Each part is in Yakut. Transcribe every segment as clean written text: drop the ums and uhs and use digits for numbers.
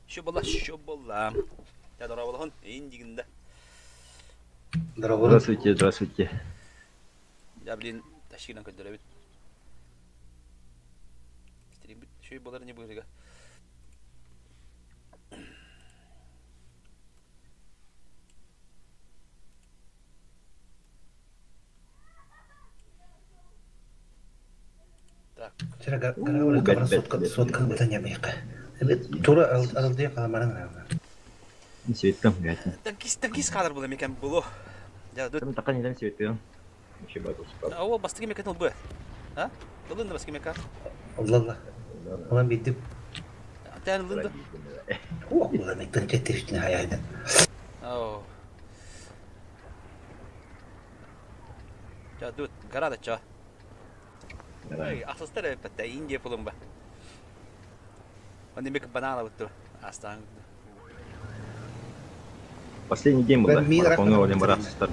Що была, що была. Я дорооболоһун, эйин дигинда. Дорооболун. Здравствуйте, здравствуйте. Я, блин, тащигынан көрдөрөбүт. Стримбит шөй болар не быһыга. Так. Сера гарабара Уу, бэт кабара бэт сотка бэт сотка бэт. бытан ямыйка. Тура аралдыйа халамаран аама. Светом, гатин. Танкист, танкист кадр була мекен булу. Я тут. Там така не дам светом. Еще батл спал. Ол бастыгы мекен ылбы. А? Ылын да бастыгы мека. Алла. Olan bildim. Тән ылын да. Ула мектен четтерiştin hayaydan. Оо. Я тут гарада ча. Ой, асастар эппетте Индия пулун ба. Онда мек банана бутту. Астан. Последний день был, да? Ben мин Марафон ракман Олен бытан. Барасстар.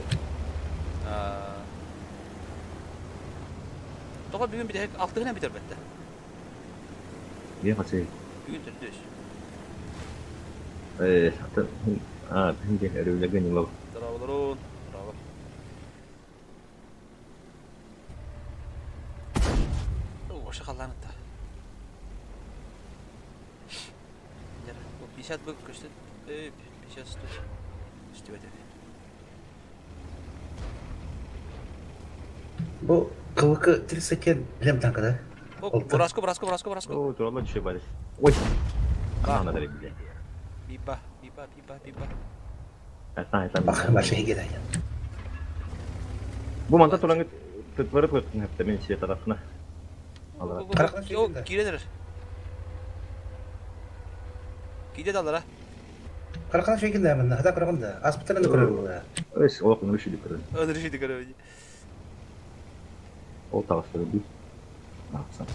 Тоҕо бүгүн бүтэһик алтыһынан бүтэрбэттэ. Где хотели? Бүгүн төрдүс. А, где рюляга не лов. Дорооболорун. Дорообо. Оша халланытта. 50 был көстө. 50 100. Үстүбэт. Бу КВК 30 билем танкада. Oldu. Бураско, бураско, бураско, бураско. О, туралла түшө бар. Ой. Ана надо бля. Биба, биба, биба, биба. Это это. Бах, başa гедай. Бу манта тураңы тытлары көттүн хепте мен свет тарапына. Алара. О, киренер. Киде далара. Каракан шекинде мен хата караганда. Аспытан да көрөр була. Өс, олох нүшү көрөр. Өнүрүшү көрөр. Ол тагыстыры бу. Аксан.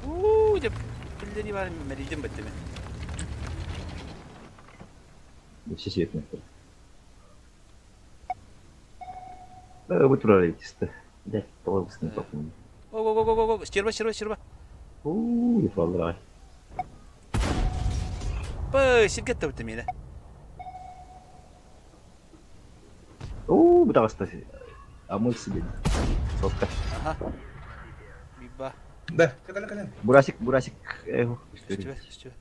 Уу, деп билдени бар меридим бетте мен. Все свет не. Бу туралы чисто. Да, толгустун топун. О, о, о, о, о, стерва, стерва, стерва. Уу, яфаллар. Пы, сиргетте бетте мени. Уу, бу тагыста. Амыл себе. Сотка. Ага. Биба. Да, калан калан. Бурасик, бурасик. Эхо. Үстүбэ, үстүбэ.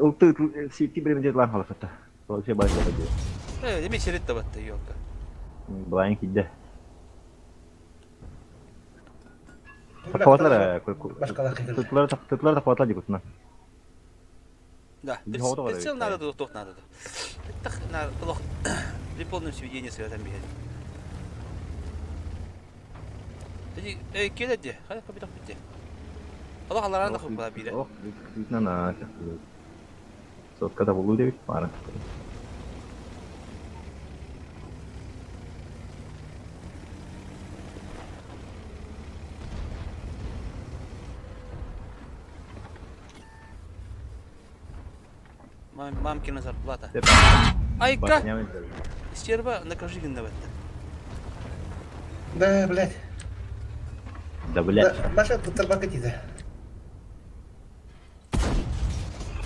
Ылты сити бремде лан халаката. Вообще бар да. Э, деме сиретте батты, ёлка. Блайн кидде. Тақауатлар, Тытлар тытлар тақауатлар дикутна. Да, прицел надо, тут надо. Так, на плохо. При полном сведении с этом бегать. Эй, келеди, хай капитан битте. Аллах алларан да хуп бире. Ох, на на. Сотка да болу деп бара. Мамкина зарплата. Айка! Стерва накажи гынна бетте. Да, блядь. Да, блядь. Маша тут тарбака тиде.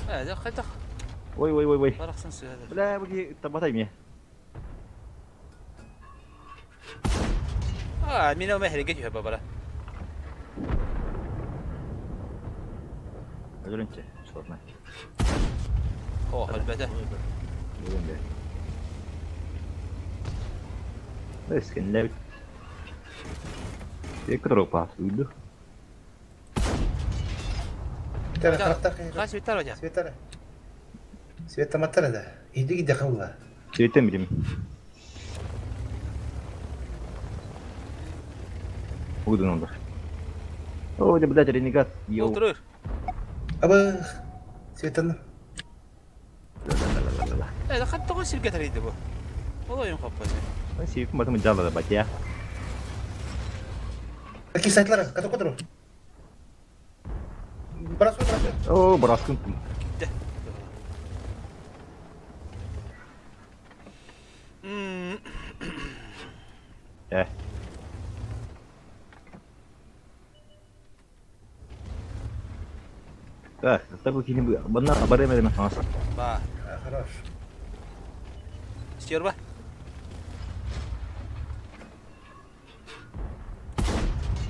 Э, да хайтах. Ой, ой, ой, ой. Барахсан сыгады. Бля, буги табатай мне. А, меня мехри геть бабара. Өлөрүнче, шорна. О, албете. Бүгүн Өскенләп. Екропа, уйду. Тара карактар. Кай светтар отя? Светтар. Света матара да. Иди гиде кабла. Светем билим. Уйду надо. О, да, блядь, ренегат. Йоу. Отурur. Абы светан. Э, хатта го сирге тарыйды бу. Олойун каппа. Сүйүк батым жалда батя. Ки сайтлар, катыр катыр. Брасу, брасу. О, браскын. Китте. Э. Так, табы кини банна абары мереме хаңас. Ба. Хорош. Стерва.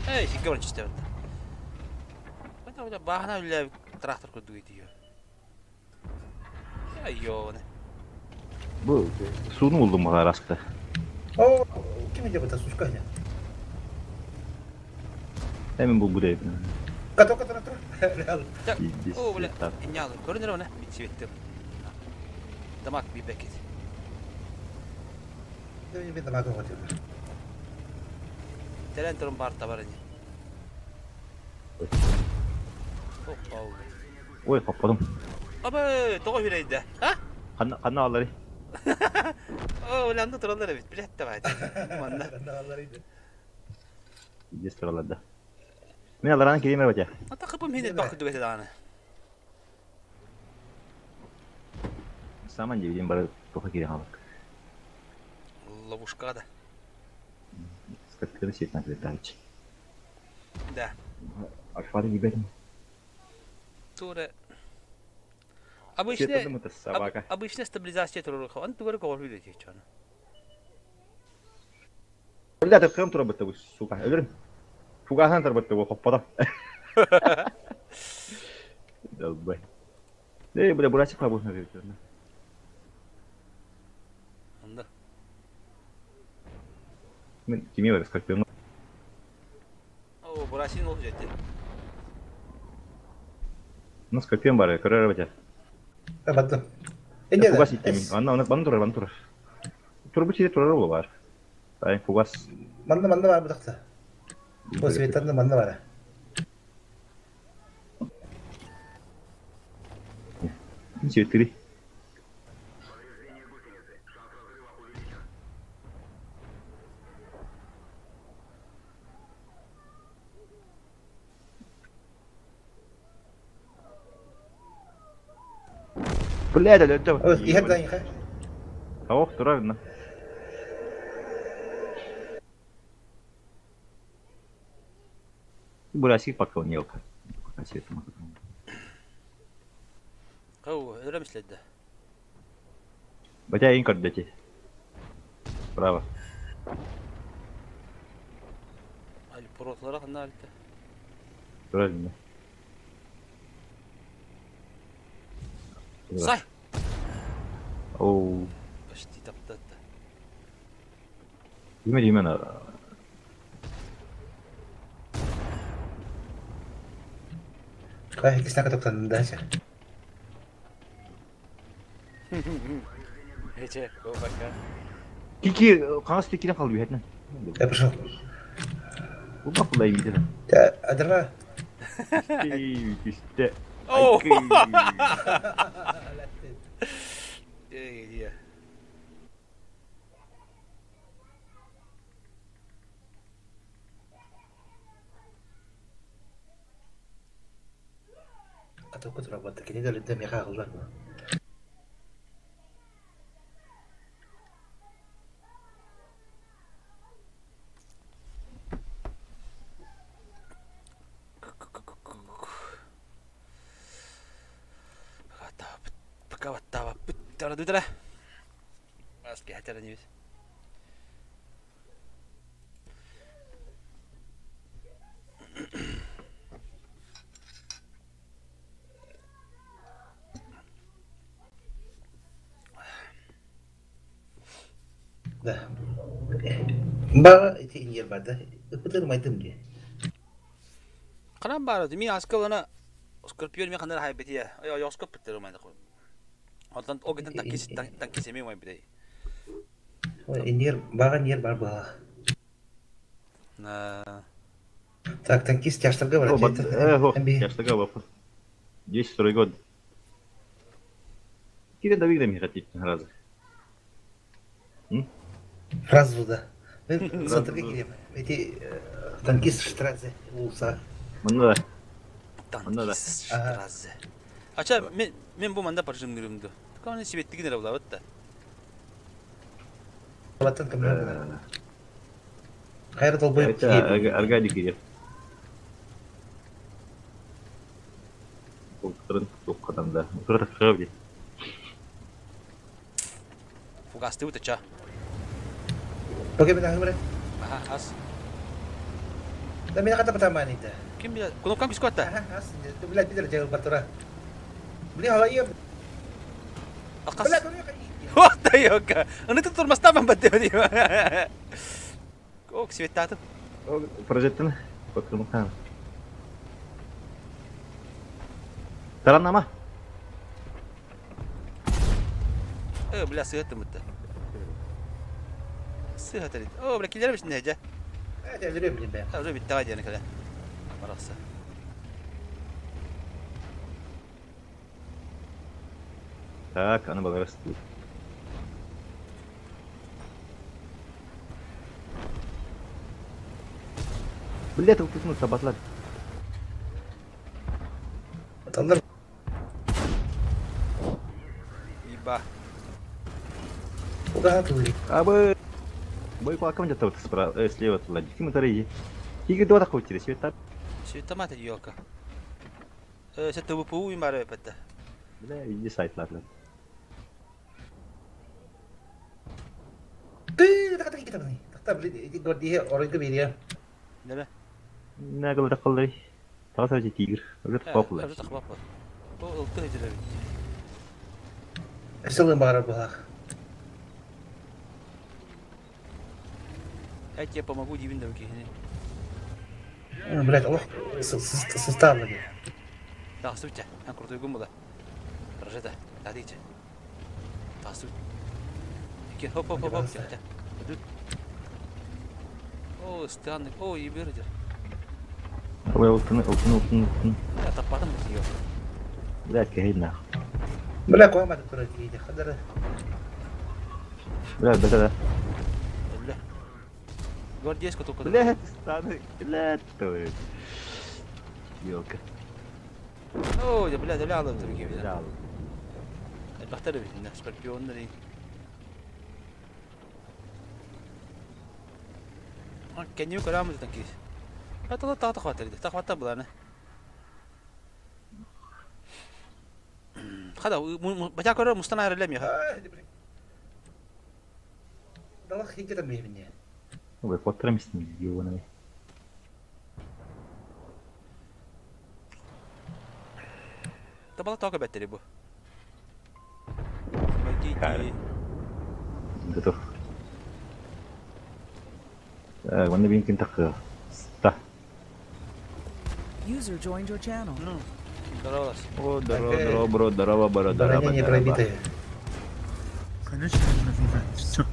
Эй, сикке баран чистебет. Бата баахана үлэ трактор курдук итиyo. Айёны. Бу сууну булдум мага раста. О, ким идет это сушка? Hemen бул бурайым. Каток каток каток. О, бля, инялы. Көрүнөр оны битсибеттер. Дамак бибекет. Мен дамак хотел. Терен турун бар табар ини. Ой, каппадым. Абы, тоҕо хүрейде. А? Канна канна аллары. О, уланды туралар бит. Билет та бат. Манна. Здесь туралар да. Мен алараны киреймер бача. Ата кыпым хинет бак күтүгө дааны. Саман дебиден бары тоха кире халык. Ловушка да. Скорпион сеть на летающий. Да. Альфа не беден. Тура. Обычно Обычно собака. Обычно стабилизация турур. Ан тугары ковар билет чана. Бля, ты храм турабытты бу, сука. Өлөрүм. Фугахан турабытты бу, хоппада. Долбай. Эй, бля, бурасик па бу. Анда. Мен киме бар скорпион. О, бурасин ол жетти. Ну, скорпион бар, көрөр бача. Баттым. Фугас иттемин. Анна, аны бан турар, бан турар. Турбу чире турар бу бар. Ай, фугас. Манна манна бар бутакта. Бу светанды манна бар. Светли. Бля, да, да. Иһэр да иһэр. Ох, турар на. Бурасик пока он елка. Кау, өлөм иследде. Батя инкор дети. Право. Али поротлара ханна алты. Правильно. Сай. Оу. Почти таптатты. Диме диме на. Кай кисна каток дальше. Эче, го пока. Кики, қаңас текилен қалды бүйетінен. Я пошел. Бұл бақылдай мейді. Я адрва. Түсті. Оу. Эй, Каток каток кини дөлүндө меха кылбат. Да. Ба ити инер бар да. Ыпытыр майдым ди. Канан бар, ми аскалана скорпион ми хандар хай бития. Ай ай оскоп биттер майда кой. Онтон огитен такис такис эми май битей. Инер бага нер бар ба. На. Так, танкист тяжтарга бар. Тяжтарга бар. 10 год. Кирен да вигдем хотеть разы. Фразу да. Мен центрге кирем. Эти танкист штразе улса. Мында да. Танкист штразе. Ача мен мен бу манда паржым гүрүмдү. Каны сибеттигин эле булабыт да. Ватан камера. Кайра толбой. Аргади кирем. Ултарын туоххатан да. Утары тахсыа били. Фугастыбыт ыча. Окей, мен ахымры. Аха, ас. Да меня хата потамани да. Ким билэр? Кнопкам кискө атта. Аха, ас. Блядь, билер жагыл батыра. Бля, халайым. Акас. Бля, көрүө Ох, да ёка. Аны турмастаман батты дима. Ок, светтатым. Прожектын. Bakın Тараннама. Э, бля, сыгаттым бытта. Сыгат элит. О, бля, килер бишин нәҗә. Это жүрөм билем бе. Уже битте гай дияне кэлэ. Баракса. Так, аны баларас. Блядь, ылтысны сабатлар. Таллар Иба. угаха тулы. Абы. Бой кулаком где-то вот справа, слева туда. Ким это рейди? Тигр два такого тире, света. Светтамат ёка. Э, сет ТВПУ им бары бетте. Бля, иди сайт ладно. Ты так так так. Так блин, гордие оройго берия. Нәле? Нагыл ракыллары. Тагы тигр. Уже тапап Уже тахбап. О, ылты хеҗерә бит. Сылын багара булах. Я тебе помогу, дивин да кихини. Блядь, ох, сысталды. Тахсуча. Ан крутой гум була. Прожита. Тадиче. Тахсу. Ики хоп хоп хоп хоп. О, странный. О, ебердер. Ой, ылтыны, ылтыны, ылтыны, ылтыны. Я таппатым бит ёк. Блядь, кәһин нах. Бля, куама тура тиде. Хадара. Блядь, да, да. Бля. Гвардейско только. Блядь, станы, блядь, твою. Ёлка. О, я бля, бля, алып другие бля. Да. Бахтар бит, скорпионнар. Кеню карамыз танки. Ата та та хватер, та хвата буланы. Хада, бача көрөр мустана эрелем я. Далах хинке там беймне. Ой, потрамсни, ёбаный. Табала тока беттери бу. Кайра. Готов. Так, вон бинкин так. Ста. User joined your channel. Ну, здорово. О, здорово, здорово, бро, здорово, бро, здорово. Броня не пробитая. Конечно, нужно все.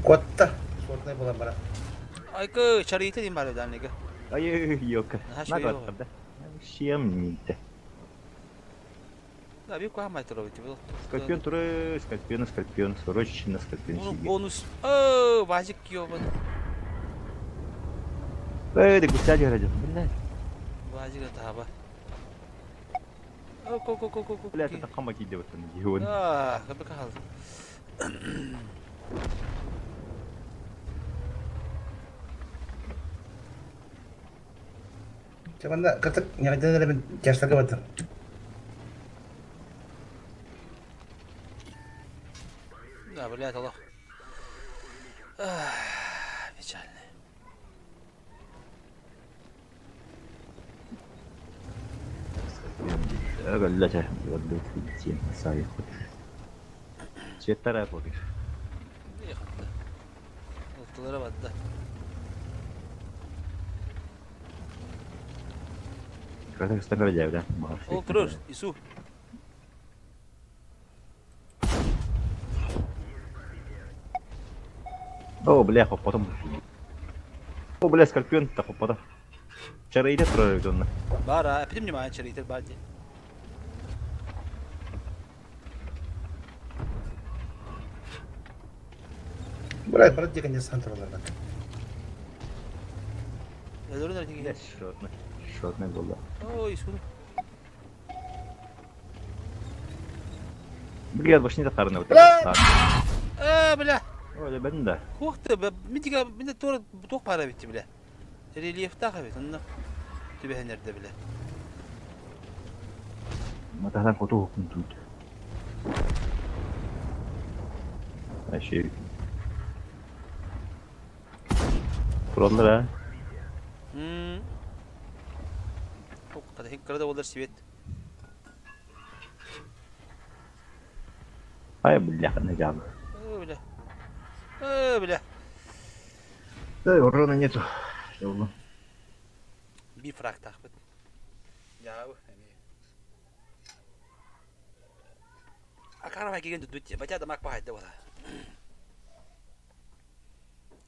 Котта. Шотная была бара. Айкы, чарите дим бары данныга. Ай, ёлка. Наша На ёлка. да? Чем не Да, би куа майтро бит. Скорпион туры, скорпион, скорпион, срочно скорпион Ну, сиги. бонус. О, вазик ёбан. Эй, да гуся ради. Блядь, Вазик таба. О, ко ко ко ко ко. блядь, это хамаки делать там, ёбаный. А, кабы кал. Чаманда катак нягден мен тяштага баттым. Да, блядь, Аллах. Печально. Блядь, вот идти на сай хоть. Цвета работаешь. Ехатты. Ылтылары бадда. Когда стакар да? О, турur, Ису. О, бля, потом. О, бля, скорпион, так потом. Вчера идет прорвет Бара, эпидем внимание, чаритер бади. Блядь, брат, деген сантралар. Өлөрүн эртең Блядь, шотный. Шотный был, да. Ой, Ису. Блядь, башни тахарны вот. Бля! Э, бля. Ой, бен да. Хуахты, мен тига, мен тура туох пара битти, бля. Рельеф таха бит, онно. Түбэһэн эрдэ билэ. Матаһан хоту уһукун туут. Вообще. Тураллар а? Хата кыра да буоллар свет. Ай, бляха, нажал. Э, бля. Э, бля. Да, урона нету. Всё. Би фраг тахпыт. Дьаабы эмиэ. Акарабай киген дүдүт. Батя да мак пахайда бола.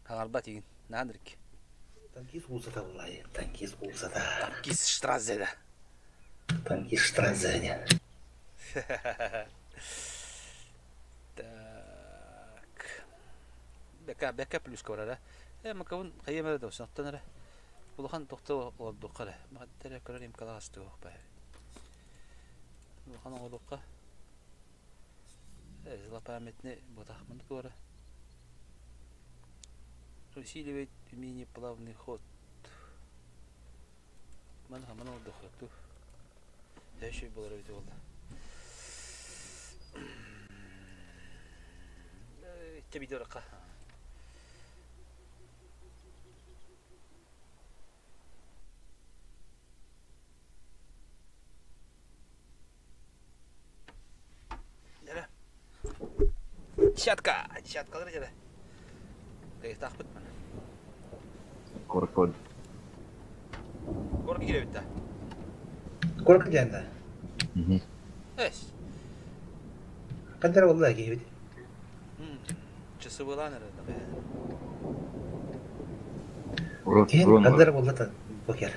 Хагарба тигин. Наандрик. Танкист уулсата буллай. Танкист уулсата. Танкист Штразеда. Танкист Штразеня. Так. Бека, бека плюс барара. Э, макабын хайемere да оттан эрэ. Улахан тохто олордукка эрэ. Махаттара көрөр имкалаас туох бай. Улахан оҥордукка. Э, злопамятный ботахмын туора. Усиливает умение плавный ход. Ман хаман олордукка ту. Дөшүй болар эбит буолла. Тебидорка. Десятка! Десяткалар дьэ. Кайытаахпыт маны. Коркод. Корка кирэбит да. Корка диэн да. Эс. Хандар буолла киһибит. Часы былаан эрэ да. Урон, Киһин урон. хандар буолла та покер.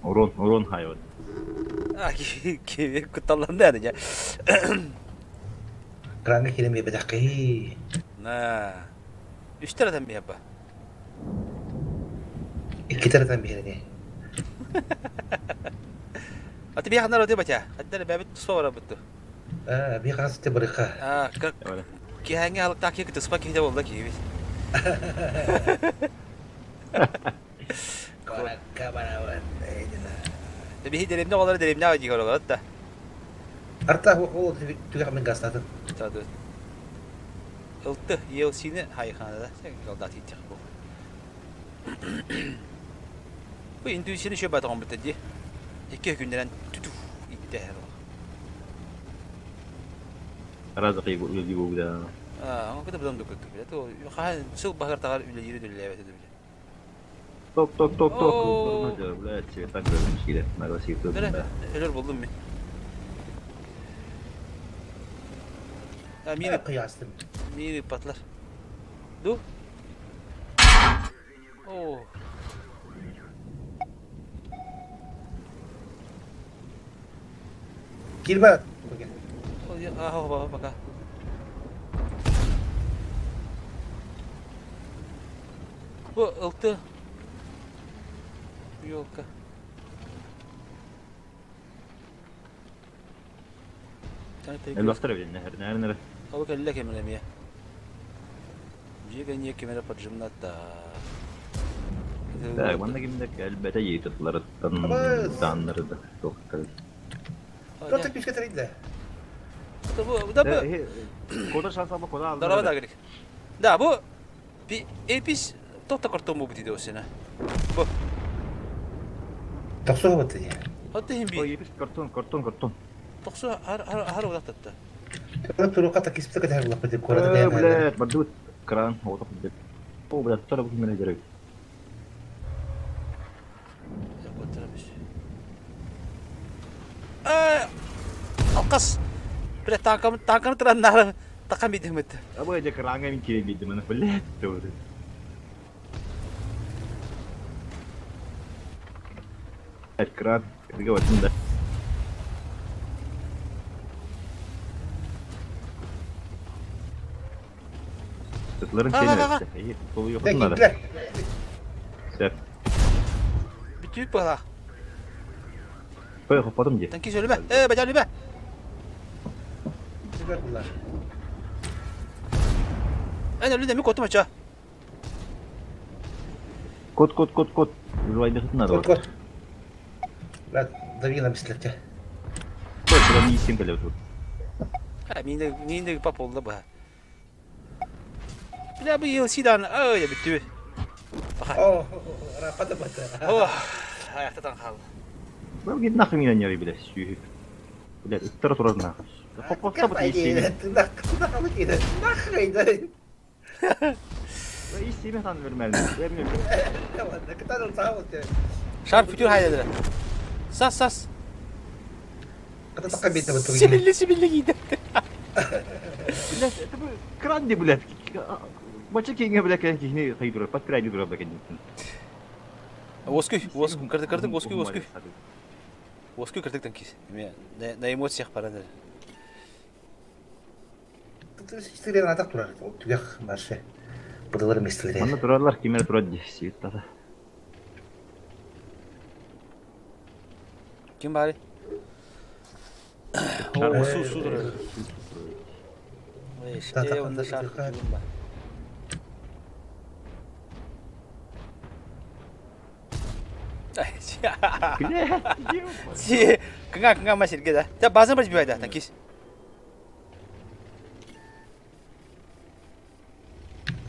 Урон, урон хайван. А, ки кутталланды аны дьэ. Кранга киирэн биэрбэтэххи. На. Үстэр атан биһэбба. Икки таратан биэрини. Аты биһанар оты батя. Хаддар бэбит туспа барабытту. Аа, би хас те барыха. А, как киһәңе халыктаах киһи туспа киһи болла киһибит. Коракка барабын. Биһи деревне олары деревне дии олорот да. Арта ол түгэх мен гастатын. Тады. Ылты елсини хайханада сен голдат итих бу. Бу интуицияны шө батаган бит ди. Икки күннәрен түтү итте хәр. Разы үлелии да. Аа, он кыда бұдан дөкөттүк билет. Ол хаан сыл бахар тагар үлелири дүлләбәт билет. Ток, ток, ток, ток. Блядь, так киирэ. Надо сип. Бere өлөр болдум мен. А мини Кыястым. мини патлар. Ду? О. Кирба. Аха, пока. Бу ылты. Елка. Элбахтар били, нәһәр, нәһәр, нәһәр. Ал кэллэ кэмэрэ эмиэ. Дьиэ кэнниэ кэмэрэ поджимната. Так, манна кимдэ кэлбэтэ йыытытларыттан тааннары да тоқтар. Тота пишке тарыйда. Бу да бу. Кода шанса бу кода алды. Дорога да керек. Да, бу эпис тоқта картон бу бит осена. Бу. Токсу бат ди. Хатты хим би. Ой, эпис картон, картон, картон. Токсу хар хар хар удактатты. Кара турука та киспте катар булак бит корада Э, да. блядь, бардут кран, вот так. О, блядь, тора бу кимне керек. Алқас. Бля, танкам, танканы тұраннары тақам бидімді. Абы же кранга мин кире бидим, аны, блядь, тоже. Кран, кырга да. Сытларын сені. Эй, толу yok bunlara. Сәп. Бүтүп бала. Қой, қопадым же. Танки сөйлеме. Э, бажа лүбе. Эн өлү деми котум ача. Кот, кот, кот, кот. Жуайды хытына Кот, кот. Давина бислетте. Только не сим билет тут. А, мине папа ба. Бля, бу ел сидан, ай, бүттү. О, рапата бата. О, аяқтан қалды. Бу гид нахуй меня не бля, сүйүп. Бля, ыттар турар нахуй. Хоппоста бу Исеме. Нахрен. Исеме хан вермәле. Шар футюр хайдадыр. Сас, сас. Сибилли, сибилли кийди. Бля, это бу кран ди, бля. Бача кеңе, бля, кихни хайдура, подкрайди дура, бля, кенди. Оскүй, оскүй, кырдык, кырдык, оскүй, оскүй. Оскүй кырдыктан кис. На эмоциях бараныр. Манна туралар кимер турар ди, сүйүт Ким бары? О, су, су турар. Э, онда шар бар. Си, кыңа кыңа ма сирге да. Та базын бар бибайда, танкис.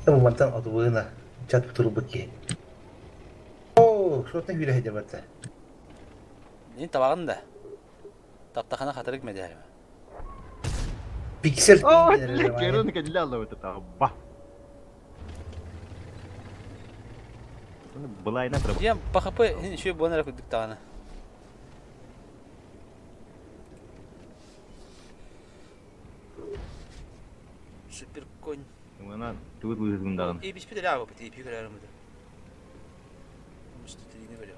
Мантан отвына чат турбуки. О, что-то хүрэ хедебатта. Нин табагын да. Таптахана хатырык медәр. Пиксель. О, керен кәллә алла өтә тагы. Ба. Былайна тора. Я ПХП еще бонара күдүк тагына. Супер конь. Мына тугут үзүн дагын. И биспи деле абы бит, пи көрөрүм. Мусту тилини бере.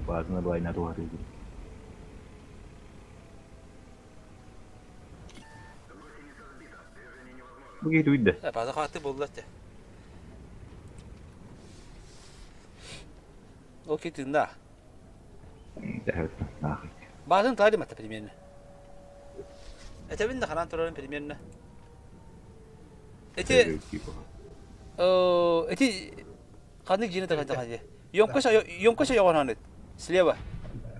Базына былайна тугат иди. Бу кит үйдө. База хаты болду те. Окей, тында. Базын тайды мата примерно. Это бин да ханан турарын примерно. Эти эти қандай жине тагы тагы. Йомкоша йомкоша йогонанет. Слева.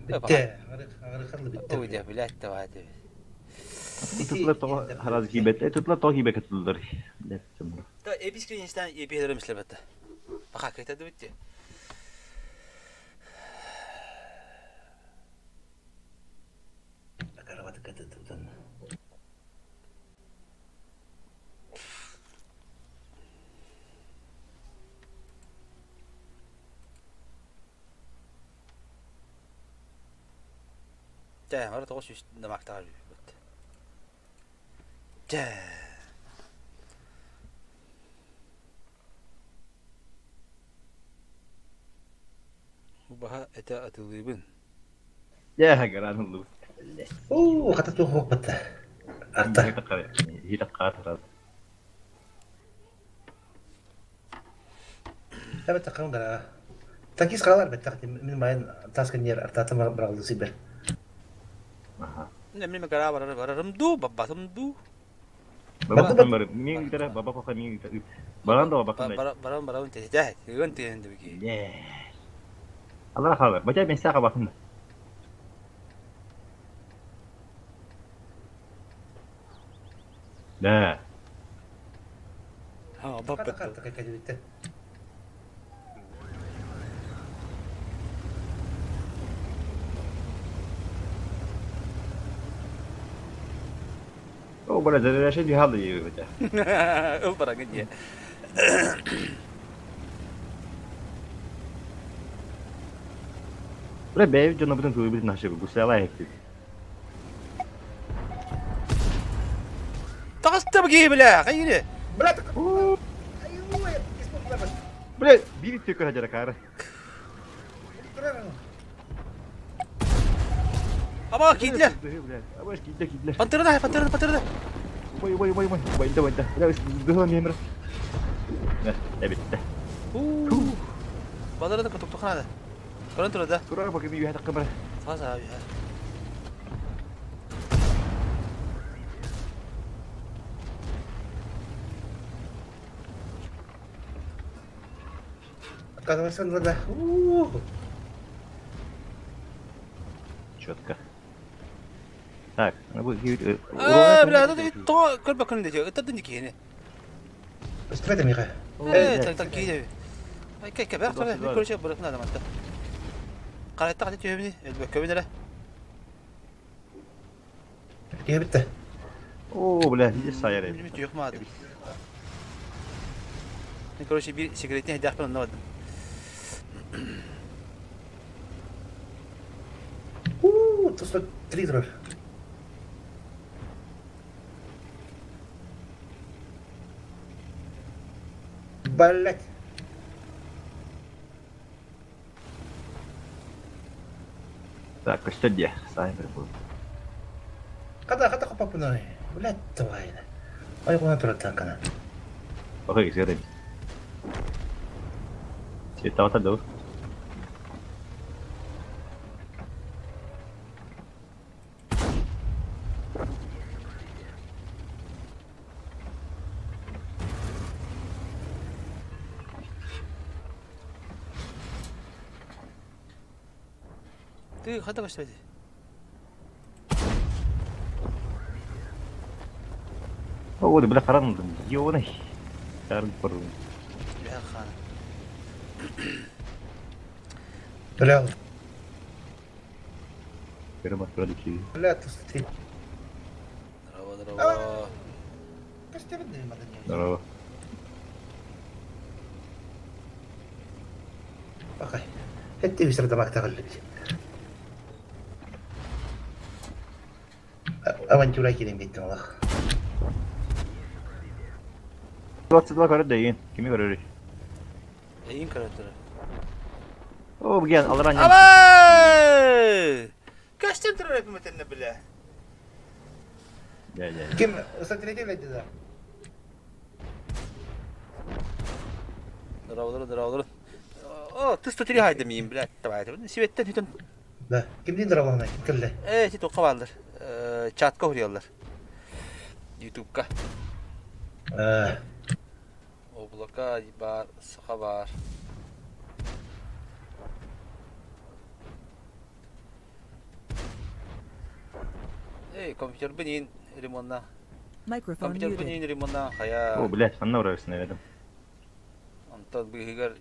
Битте. Агыры битте. Ой, да, блядь, давай. Tutla то хараз гибет. Tutla то гибет tutulар. Да, эпис клинистан эпи слебетте. Баха кайта битте. Карават катытытан. Тэ, ара тоғыз жүз намактар бит. Тэ. Баха это атылыбын. Я гаран лу. Оо, хата туох бата. Арта. Хита катар. Табата каңдара. Такис калар бит мин майын таскан ер артата баралды сибер. Аха. Не мен гара барар барарым ду, бабатым ду. Баба бар мин гитара баба коха мин гитара. Баран да баба Барам барам барам те те. Гын те энди бики. Allah хабар. Бача мен сага бакын. Да. Ха, бабат. О, бара заряшен дихалы бача. Ыл барагын е. Бре бэв жона бутын туй бит нашы гусала хепти. Тагысты бики бля, кайгине. Брат. Бре бири төкөр хажара кары. Аба кийдилер. Аба кийдилер кийдилер. Пантерда, пантерда, пантерда. Ой ой ой ой. Байда байда. Бля дыхла мемер. Не, битте. Бадарада токтоханада. Көрөн турада. Тура бак ми юхата камера. Сага abi. Казалось, да. Четко. Так, ну Э, бля, ну тоҕо көрбөккүн дии, ыттардын киһини. Быстро миха. Э, так киһи. Ай, кэ кэ бэр хара, короче, бырах надо манта. Карайта хати түһэбини, өлбөккөбүн эрэ. Киһи битте. О, бля, здесь сайар. Билми түһүөх маады. Короче, биир сигаретни хайдаахпын онно бардым. У, 103 турар. Блять. Так, көстөр дии, саай был. Хата хата хоппаппын Блять, давай. Ай, куна турар танкана. Окей, сигарет. Световато дуу. Ты хата көстүбэти. О, бля, харан, ёбаный. Харан пору. Бля, хана. Бля, Первый продукты. бля, 103. Здорово, здорово. Здорово. Бакай. Хетти бисер тамак тагыллы. Авантюра кирен беттим Аллах. 22 көрөр дейин. Кими көрөр? Эйин көрөттөрө. О, буген аларан. Абай! Көстөн турар эпиметенне бля. Я, я. Ким 103 блядь, да? Здорово, здорово, здорово. О, ты 103 хайда миин, блядь, давай. Сибеттен бүтүн. Да. Кимдин дорогона? Ким келди? Э, ти тоққа баалар. Чатка хуриялар. Ютубка. Э, Облака бар, саха бар. Эй, компьютер бинин ремонна. Microphone Компьютер muted. бинин ремонна хая. О, блядь, анна урайсың рядом. Онтон быһыгар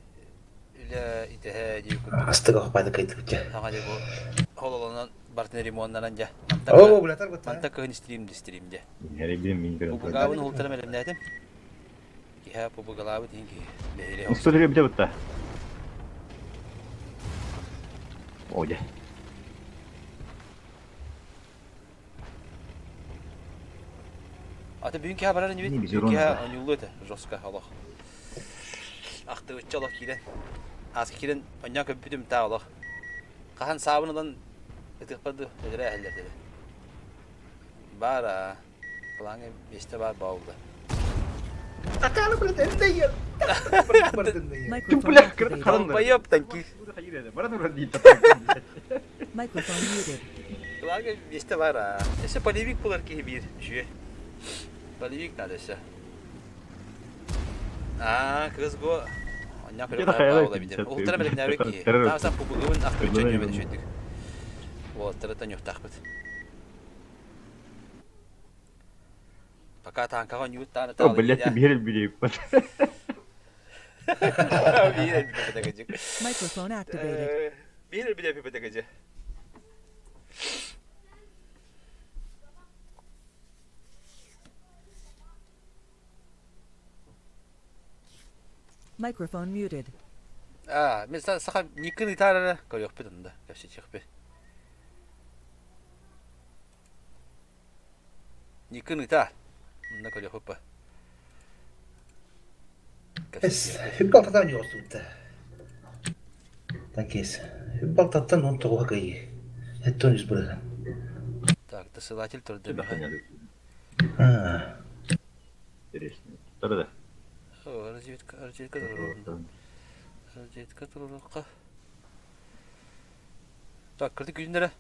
үлэ итэһэ дии курдук. астыга хопайды кайтып. Хаҥа дии бу хололонон бартын ремоннанан дьэ. О, бля, тарбыт. Манта кыһын стрим ди стрим дьэ. Я билим мин көрөм. Пубугаабын ултарам элемнээтим. Киһэ пубугалаабыт иһин киһи. Бэһире 103 бите бутта. О, дьэ. Ата бүгүн киһэ барар инибит. Не, без Бүгүн урона, киһэ да. онньууллу этэ жестко олох. Ахтыбычча олох киирэн. Ааска киирэн онньоон көппүтүм таа олох. Хаһан саабын ылан ытыахпар ду өлөрө эһэллэр дири. Баар аа. Плаҥҥа миэстэ баар боолда. Акалы, блядь, энде. Microphone Бля, кырды activated. харан. Долбоёб танкист. Баран уран дейт. Microphone muted. Плаҥҥа миэстэ баар аа. Өссө полевик булар киһи биир. Үчүгэй. Полевик надо өссө. Аа, кыз го. Онньоон Где-то көрө хайалай баала битэр. 50 Ултара бэлэмнээбит киһи. Террор. Таасан пубугубун ахтыбычча Террор. ньүөмэн үчүгдүк. Уолаттарыттан ньуохтаахпыт. Пока танкаҕа ньуут тааны О, блядь, бир билип. Биир билип Microphone activated. Биир билип пэтэгэж. Microphone muted. Аа, мен саха никын итаарара көрүөхпүт онда. Кэпсэтиэхпит. Никын итаа. Онно көрүөхпүт ба. Эс, хүббалтатан юостубут. Танкис. Хүббалтаттан он тоҕуга кыйы. Хеттон жүз бырыган. Так, досылатель турда. А, Интересно. Тарда. О, разведка, разведка туруру. Разведка турурукка. Так, кырдык күннere.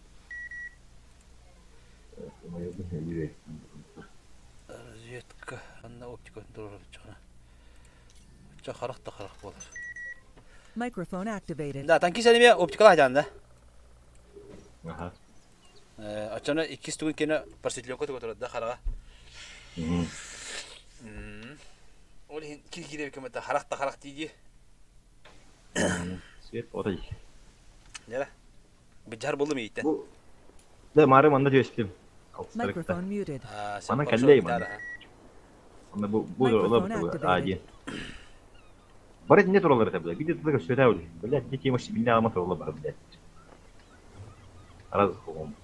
Разведка, анна оптика туруру чана. Ча харах та харах болар. Microphone activated. Да, танкист эме оптикала хайдан да. Ага. Оччоно иккис тугун кэнэ просветленка туга турар да хараҕа. Ол иһин кир киирэ кэмэтэ харах да харах дии Свет отой. Нера. Быдьар буллум ииттен. Бу Да, мары манна түөстүм. Microphone muted. Мана кэллэй манна. Онно бу бу Microphone activated. Бары итиннэ тураллар этэ, блядь. Биир тылы көстүөтэ ол. Блядь, ити тема сибиннэ аама туралла бары, блядь. Раз хугум.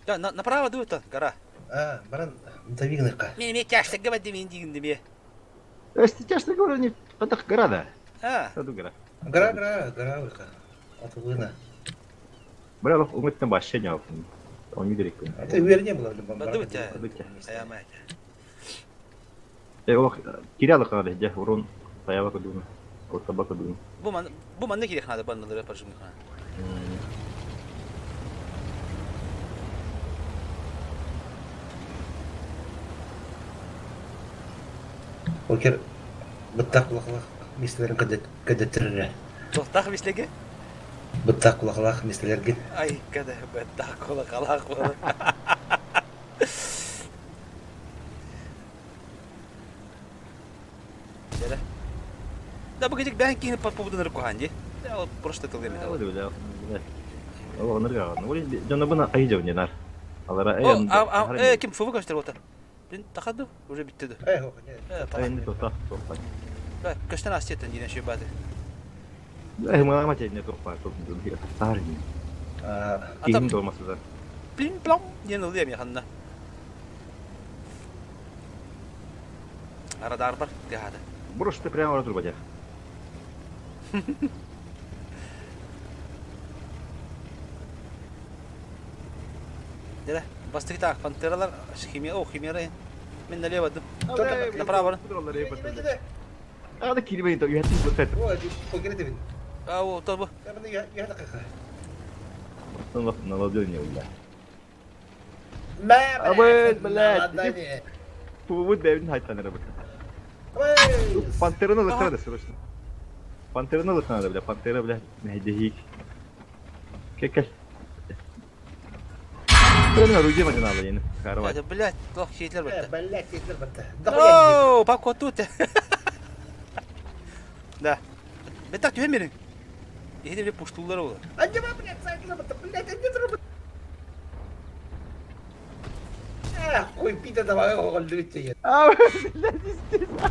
Да, направо дута, гора. А, баран тавигныка. Мен мен тяжтыгы бадды мен дигинди ме. Эсти тяжтыгы говорю, не падах гора да. А. Саду гора. Гора, гора, гора выка. Атылына. Бля, лох умыттан вообще не алсын. Он не директ. Это увереннее было в любом Бадды тебя. Аямай. Олох кирялык надо, дьэ, урун таяба кудуна. Ортаба кудуна. Бу ман бу манна кириэх надо банналары пожимныха. Покер быттах кулахлах мистелерин көдөттөрөрө. Туохтаах мислеге? Быттах кулахлах мистелерген. Ай, када быттах кулахлах. Да бу кежик бәһин киһини поводу куһаан дии. Ол просто тылга эме. Ол онырга. Ол дьонобуна айжов не нар. Алара э ким фубу көстөр бота. Бин тахады уже битти да. Э, Энди тота тота. Көстөн астеттен динен шүй бады. Э, мама не тоқпа топ тар. Ким толмасы. Плин плом диэн ылыам яханна. Радар бар тыһаады. Брось ты прямо в рот Дere, бастык так, пантералар, химия, о, химия, мен налево, направо. Ада кирбейн то, юхатин бутет. О, покерете А, о, то бу. На ладони, бля. Ма, блядь, Пувут бэбин хайтан работа. Пантераны лыхтана срочно. Пантераны лыхтана, бля, пантера, бля, нахидехик. Кекел. Прямо руге мадинала ен. Карват. Блядь, плох хитлер бетте. Блядь, хитлер бетте. О, папка тут. Да. Бетак түһен берин. Ихде биле пуштулар ол. Анжама, блядь, сайтлар бетте. Блядь, анжа туру. А, хуй пита давай оголдырыт. А, блядь, естественно.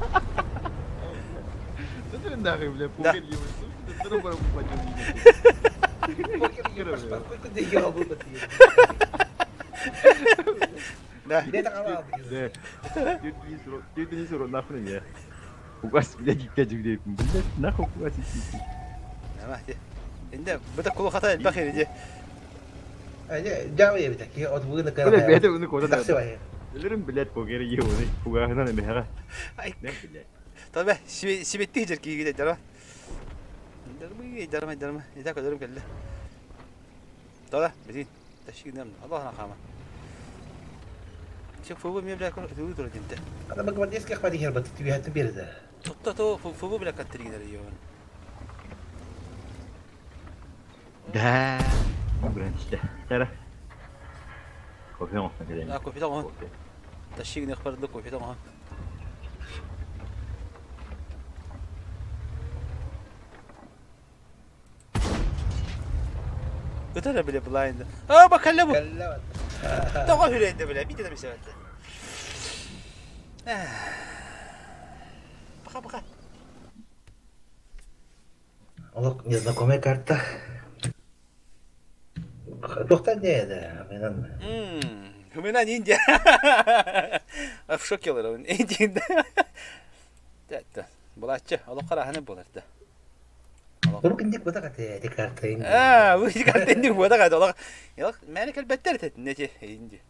Смотри нахуй, бля, покер ебать. Покер ебать, Да. Да. Нахуй не. Угас, блядь, пять где, блядь, нахуй угас. Инде, бу кулу хата элбэх иди. Жабы ебит, ки от бугына кара. Блядь, это уны кода. Билерим, блядь, покер ебуны. Угахына не меха. Ай, блядь. Таба, сибетти жер киги дара. Дармы, дармы, дармы. Итак, көрүм келди. Тада, бизин. Ташигнем. Аллах нахама. Чек фубу мен бля көрү тура димте. Ана бак гвардейский хватит хербат, ты хатын берди. Тотто то фубу бля каттыргинер йон. Да. Гранчта. Тара. Кофе оңостон келем. А, кофе оңон. Ташигне хпарды кофе оңон. Өтөрө биле блайнды. А, бакалла бу. Тоҕо хүрейді биле, бите да бисебетте. Пока, пока. Олох незнакомая карта. Тухта не да, менен. Хумена ниндзя. В шоке олар. Индия. Да, булачы, олох караханы болар да. Бу киндик бата кате эти карта инди. А, бу карта инди бата кате. Олох. Ялах, мени келбеттер тет нече инди.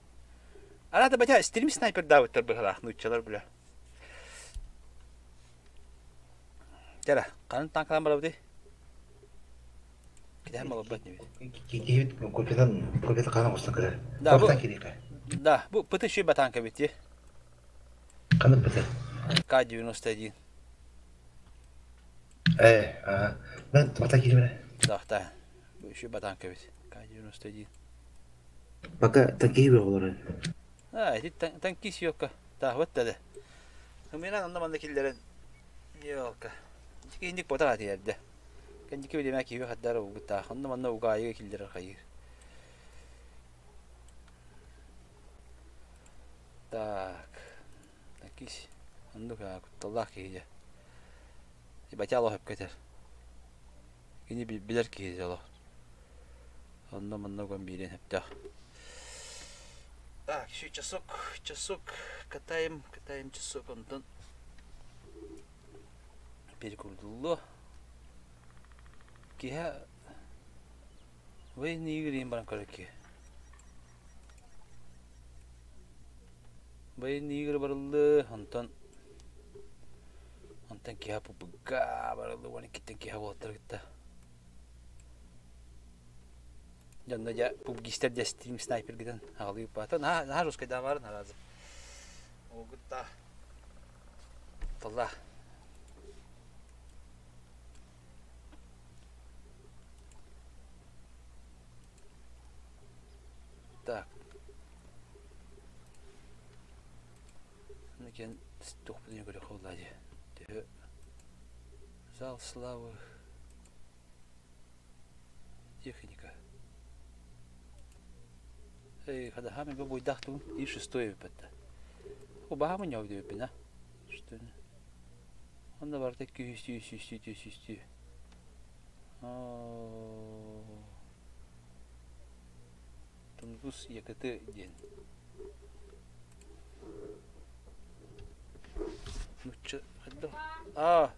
Арада бата стрим снайпер давыттар бир нуччалар бля. Тера, канын танкалан барабы Кидэм болбат не Кихит кофетан кофета кана костан кырар. Да, бу. Да, бу пыты шүй батанка бити. Каны пыты. К-91. Э, а. Мен бата кирмере. Да, да. Бу шүй батанка бит. К-91. Пока такие олорор. А, ити танкист ёлка. Таахбат да. Хымыйынан онно манна киллэрэн ёлка. Ити ботар атиэрдэ. Кэнники билимэ киһи хаддара угуттаах. Онно манна угаайыга киллэрэр хайыыр. Так. Танкист. Оннук кутталлаах киһи дьэ. Батя олох өпкө этэр. Кини билэр киһи олох. Онно манна уган биэриэн сөптөөх. Так, еще часок, часок катаем, катаем часок, онтон перекурдуллуо. Киһи военный игры баран көрөр киһи. Военный игры барыллы, онтон онтон киһи пупуга барыллы, уон иккиттэн киһи буолаттар кытта. Дьонно дьэ пубгистэр дьэ стрим снайпергытын аҕалыы ыппаата. Наһаа наһаа жесткайдаабарын аразы. Угутта. Талла. Так. Кен туохпутун көрүөх буолла дии. Төһө Зал славы техника. Эй, хадаһаам эбэ буйдаах тугун и шестой эбиппэтэ. Убаһаамы ньоо диэбиппин а? Что Онно барыта күүстүү сүүстүү сүүстүү. Тунгус Якыты диэн. Нучча хайдах? Аа.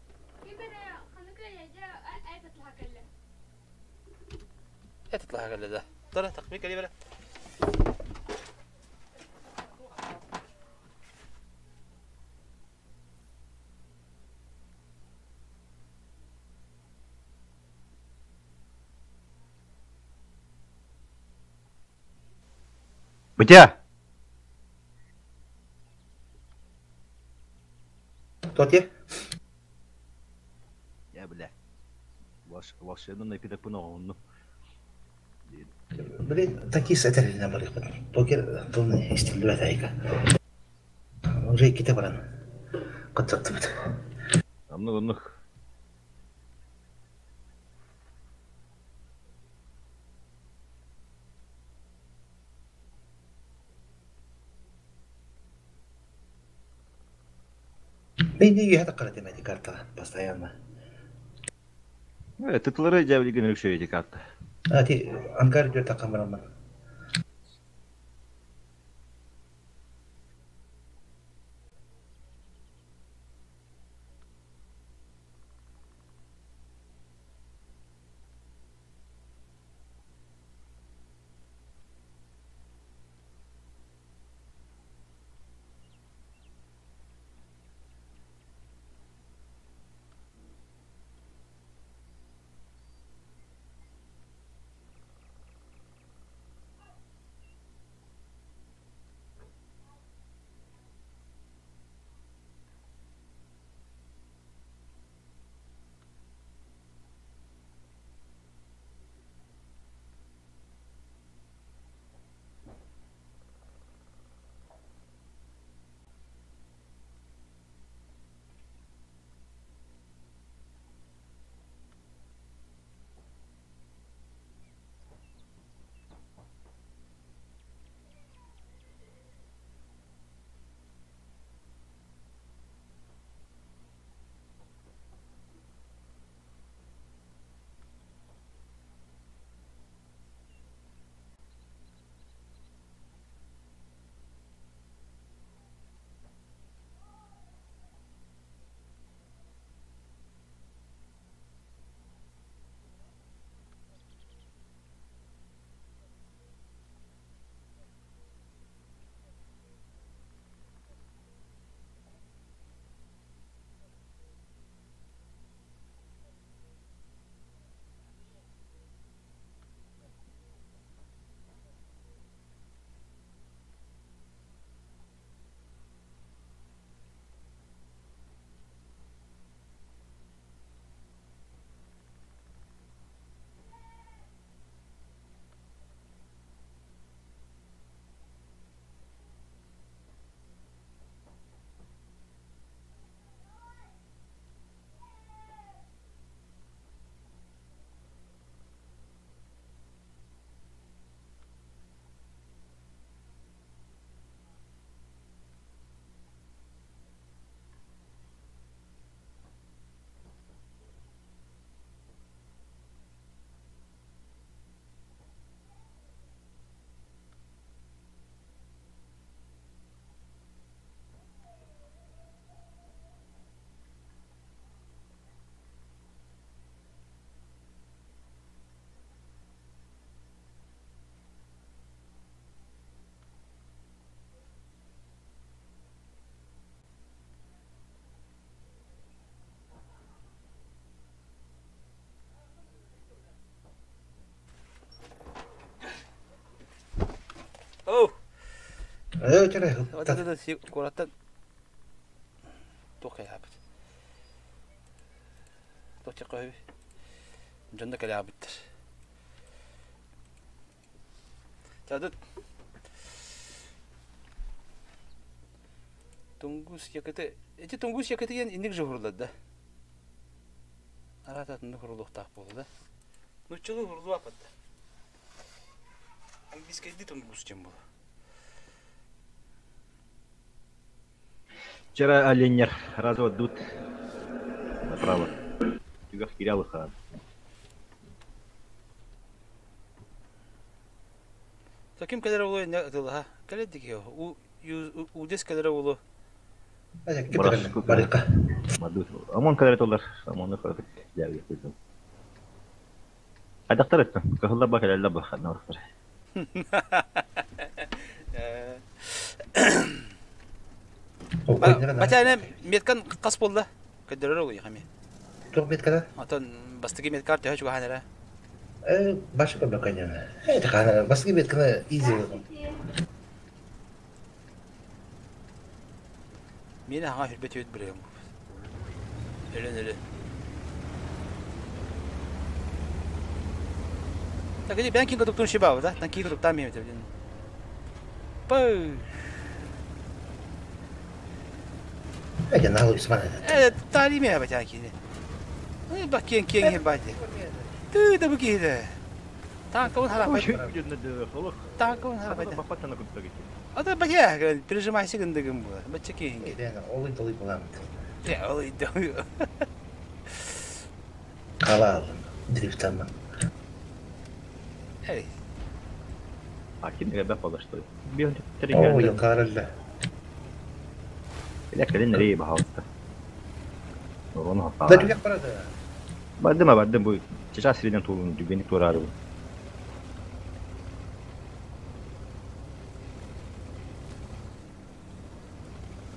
Этот лаха кэллэ да. Тара тахми кэлии бэрэ. Бытя! Тот я? Я, бля. Волшебный напиток пын Блин, такие сэтэринэ барыахпыт. Покер тылын истиллибэт айка. Уже иккитэ баран кыттаттыбыт. Оннук оннук. Мен үөһэ таххара этим карта постоянно. Тытлары дьэ билигин үксү эти карта. А ти ангар дүө таххан бараммын. Э, Вот это куораттан туох кэлээбит. Туох чеккөһү. Дьон да кэлээбиттэр. Чадыт Тунгус якыты эти Тунгус якыты диэн инник же уһурулар да. Араат атыннык уһурулуохтаах буолла да. Нуччалыы уһурулуаппат да. Английскайдыы Тунгус диэн буолла. Вчера оленнер разводут направо. Түгэх киирэ алыхаан. Ким кэлэр уолу инне ытылаһа. Кэлэр дики Удес кэлэр уолу. Барыка. Амон кэлэр толар. Амону көрөк. Дьээбит. Хайдахтар өттөн. Кыһыллар ба кэлэллэр ба ханна барахтар. Батяна меткан хас буолла? Көрдөрөр ол яхами. Туох меткада? Отон бастакы меткар төһө чугаһаан эрэ? Э, башы көрбөккөнньөнө. Э, тахана бастакы метканы изи. Миэнэ хаҥа хүрбэт үөт бырыам Өлөн өлөн. Так иди бән кин кытыктын шибабы да? Тан кин кытыктан миэмете билин. Пы. Э, наалу исман. Э, тали ме бача кини. Э, ба киэн киэн хе бади. Ты да бу киһи. Танкабын харапай. Танкабын харапай. Ата бача прижимайся гындыгым була. Бача киһин. Олый толый буламыт. Э, олый толый. Халал. Дрифтаман. Эй. А ким ребя что? О, йылкарылла. Ләкин рей баһалта. Оны Да түгәк барады. Бардым бардым бу чача сирден тулун дүгени турары.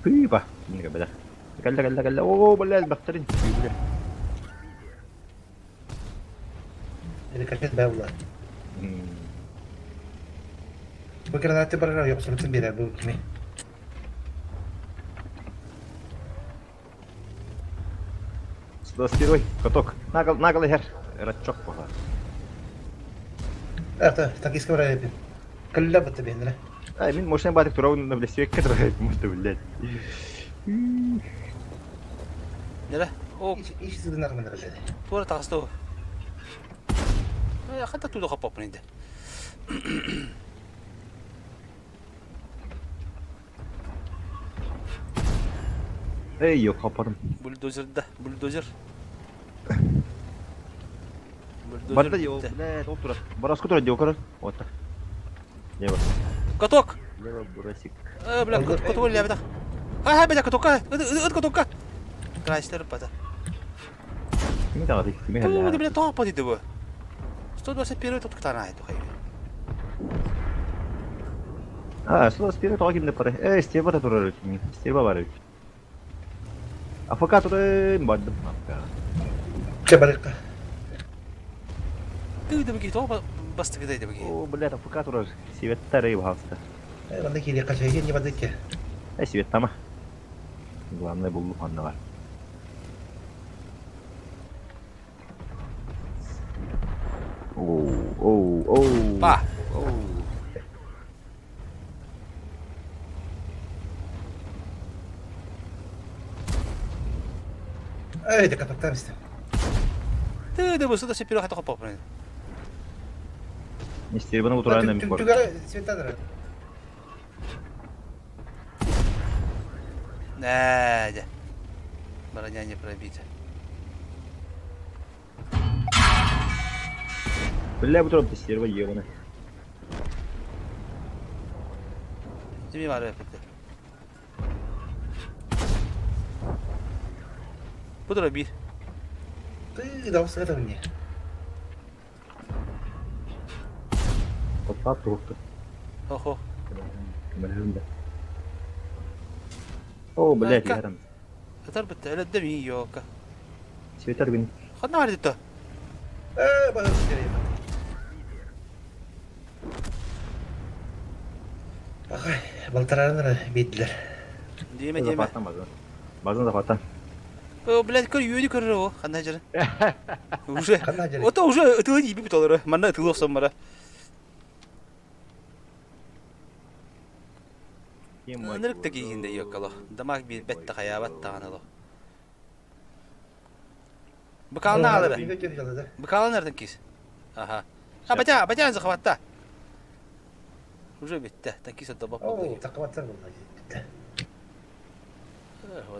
Пыба, кинге бәдә. Кәллә кәллә кәллә. О, бәләл бактырын. Или кәллә бәвла. Бу гранаты барар yok sorutun bir bu kimi. Стой, каток. Нагал, нагал хер. Рачок пога. Ата, танкиска барар эпин. Кәллә бутты бендре. Ай, мин машина батык турауын на блесек кадр, может, блядь. Нere? О, Иш сыдын арман кәллә. тура тагысты. Э, хата туда хапап инде. Эй, yok хапарым. Бульдозер да, бульдозер. Бульдозер. Барда yok, блядь, ол тура. Бараску тура дио корор. Вот так. Лево. Каток. Лево бурасик. Э, бля, каток лево да. Хай, хай, бля, каток, ыт каток. Крайслер бата. Кими тагы, кими Ту, хәллә. бля, тоқ пати бу. 121 тут ктана это хай. А, 121 тоғы кимде пары. Эй, стерва да турар кими. Стерва бар. АФК турын бардым. АФК. Че барыкка. Ты да бги тоқ басты кидай да бги. О, блядь, АФК турар. Сиветтер эй бахалста. Э, анда кире кача не бадыке. Эй, сивет тама. Главное булду ханна бар. Оу, оу, оу. Па. Оу. Эй, да катоктан истем. Ты да бу 121 хата хапап. Не стерваны утурайын мен бар. Түгәрә светадыр. Нә, Броня не пробита. Бля, бу турап стерва ебаны. Тими бар эпите. Бу тура бир. Ты да усыгата мне. Отпа турукту. Хо-хо. О, блядь, ярым. Атар бит әле деми йока. Светер гүн. Хадна бар дитто. Э, бары стере. Ахай, Балтараарын эрэ биэрдилэр. Диэмэ, диэмэ. Запаттан базын. Базын запаттан. О, блядь, көр үөнү көрөр о, ханна жары. Уже. Ханна жары? Ото уже ытылы диби бит олору. Манна ытылы охсон бара. Ынырык да киһинде йоккало. Дамаг биир бетте хаябат таҕанало. Быкалны алары. Быкалын эрден кис. Ага. А батя, батя захватта. Уже битте. Танкис отдобап Оо, такабаттар буолла битте.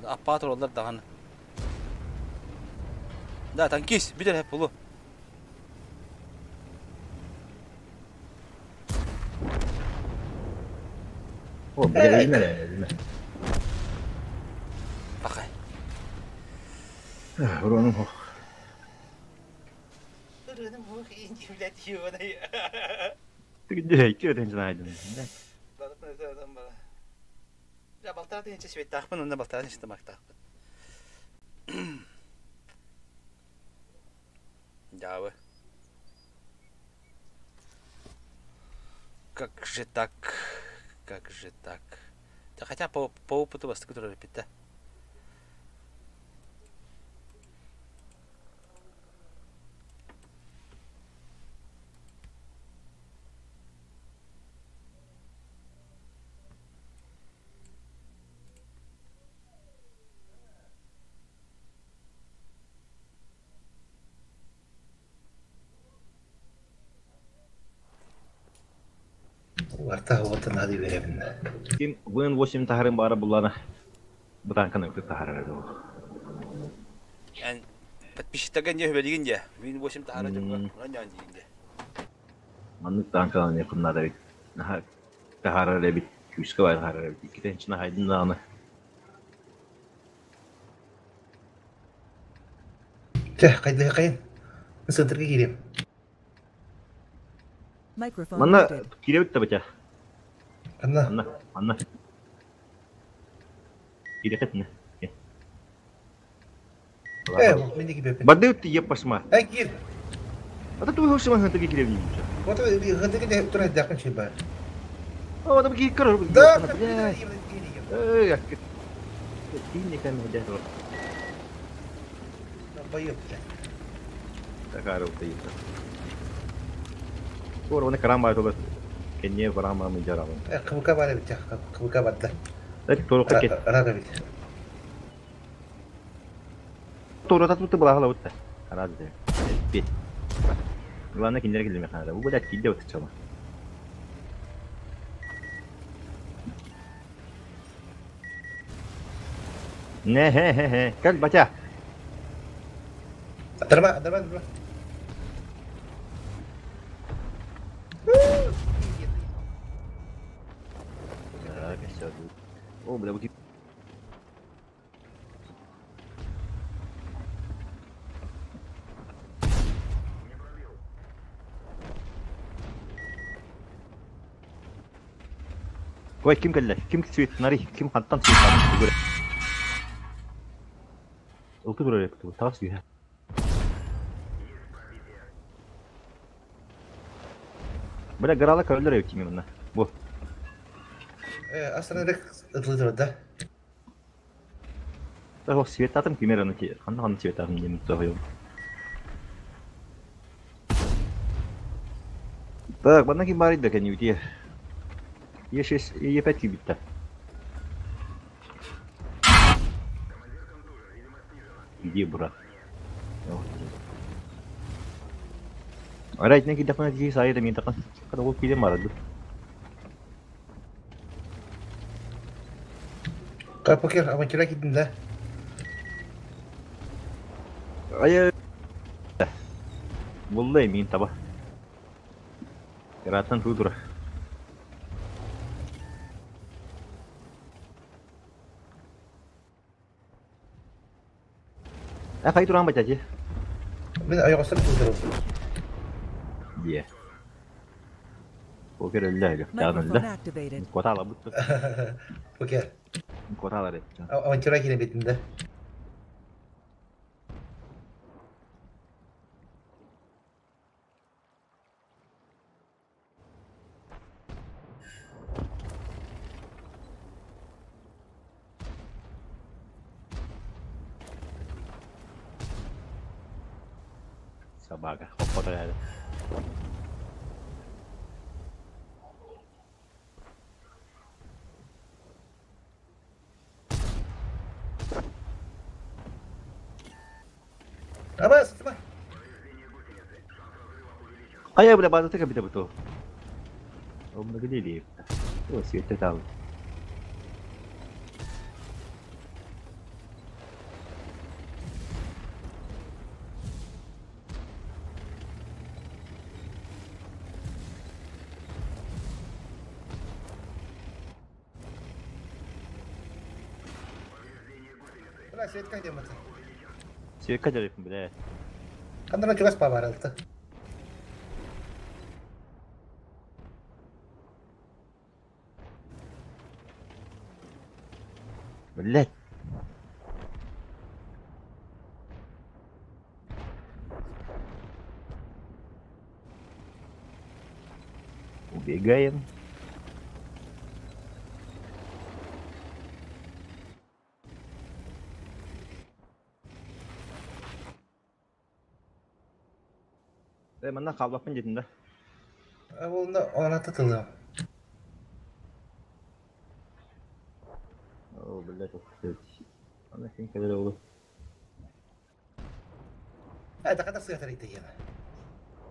Аппаатыр олар даҕаны. Да, танкист, бүтэр хэп булу. О, бля, өлүмэ, өлүмэ. Пахай. Уронум хох. Ырыным хух инди, блядь, ебаный. Тигде, икки өтен жинайдым. Я балтара тыгынча светтаахпын, онно балтара тыгынча тамактаахпын. Дьаабы. Как же так? Как же так? Да хотя по опыту бастакы турар эппит Арта уотан hadi verelim. Ким вын 8 тахарын бары буллана. Бутанканы өтүп тахарар edi. Эн подписчиктарга не хөбелигин де. Мен 8 тахара жокко. Онан жан дигин де. Маннык танканы не кыннар бит. Наха тахарар бит. Күскө бар тахарар бит. Иккитен чына хайдын дааны. Чэ, хайда хайын. Центрге киирем. Microphone Манна muted. киребит да бача. Анна. Манна, манна. Кирехет не. Э, мен неге беппин. Барды өтті еп башыма. Эй, киир. Ата туй хошыма хантыгы киребин. Вот хантыгы тура дакын шей бар. О, адам киир көр. Да, Эй, акы. Тиин экен хәдә. Боёп, блядь. Такары утайы. Ор, оны карам бар толы. Кенне барама мы жарабын. Э, кыбыка бар бит, кыбыка бар да. Эт торукка кет. Рага бит. Тору татмыты була хала утта. Карады. Бит. Главное киндер келме хана. Бу блядь килде утты чама. Не хе хе хе. Кел батя. Дарма, дарма, дарма. Так, все. О, бля, бу Ой, ким кэллэ? Ким свет нари? Ким хантан свет нари? Олты көрөр эпти. Тагыс үйе. Бля, гарала көрөлөр эбит кими мына. Бу. Э, астана рек ытлыдыр да. Тагы свет атым кимер аны ки. Ханна ханна свет атым дем тагы. Так, бана ким бар иде кен үтие. Е6, Е5 кибитте. Иди, брат. Арай, не кидақна ки сайы мен тақын. Қада ол килем барады. Капокер, авантюра кидин да. Ай. Буллай мен таба. Караттан тудура. А кай туран бачачы? Мен аяк астын тудырып. Дие. Покер өллө әлі. Тағын Microphone өллө. activated. Котала бутты. Покер. Котала деп. Авантюра килем битин да. Собака. Хоппото эрэ. Аба, сытыма. Хайа бля базата кабита буту. Обнаглели. О, свете там. Бля, Светка где мы? Светка делает, бля. Ханна чугас паваралты. Блять. Убегаем. Э, манна хаалбаппын диэтим да. Ол оната тылым. О, блядь, ух ты. Ана син кэлэр оҕолор. Это когда сыатар итеген.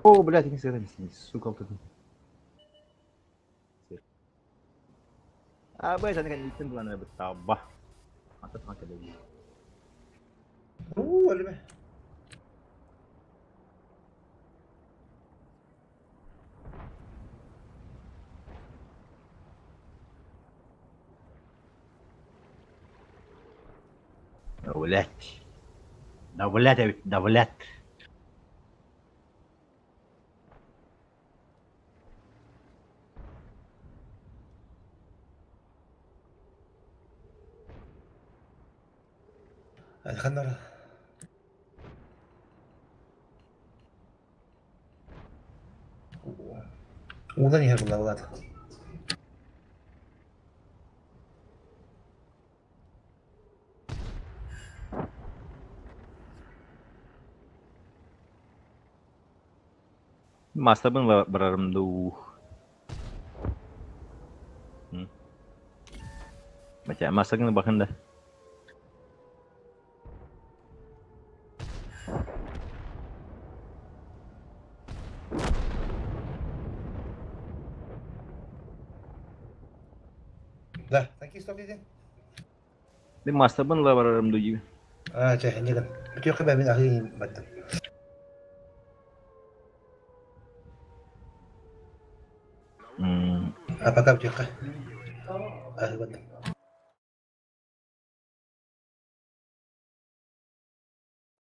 О, блядь, не сыграли с ней, сука, вот это. А, блядь, аны кэнниттэн булан эрэ таба. Ата саҥа кэлэбин. Уу, өлүмэ. Блядь. Да, блядь, да, блядь. Ханнара. Уудан иһэр була булат. Мастабын барарым дуу. Бача, мастагын бакын да. Да, такие стоп дедин. Мен мастабын ла барарым дуу. А, чэ, хиннигин. Бүтүөххэ бэ мин аһыы баттым. А пока бүтүөххэ. Аһыы баттым.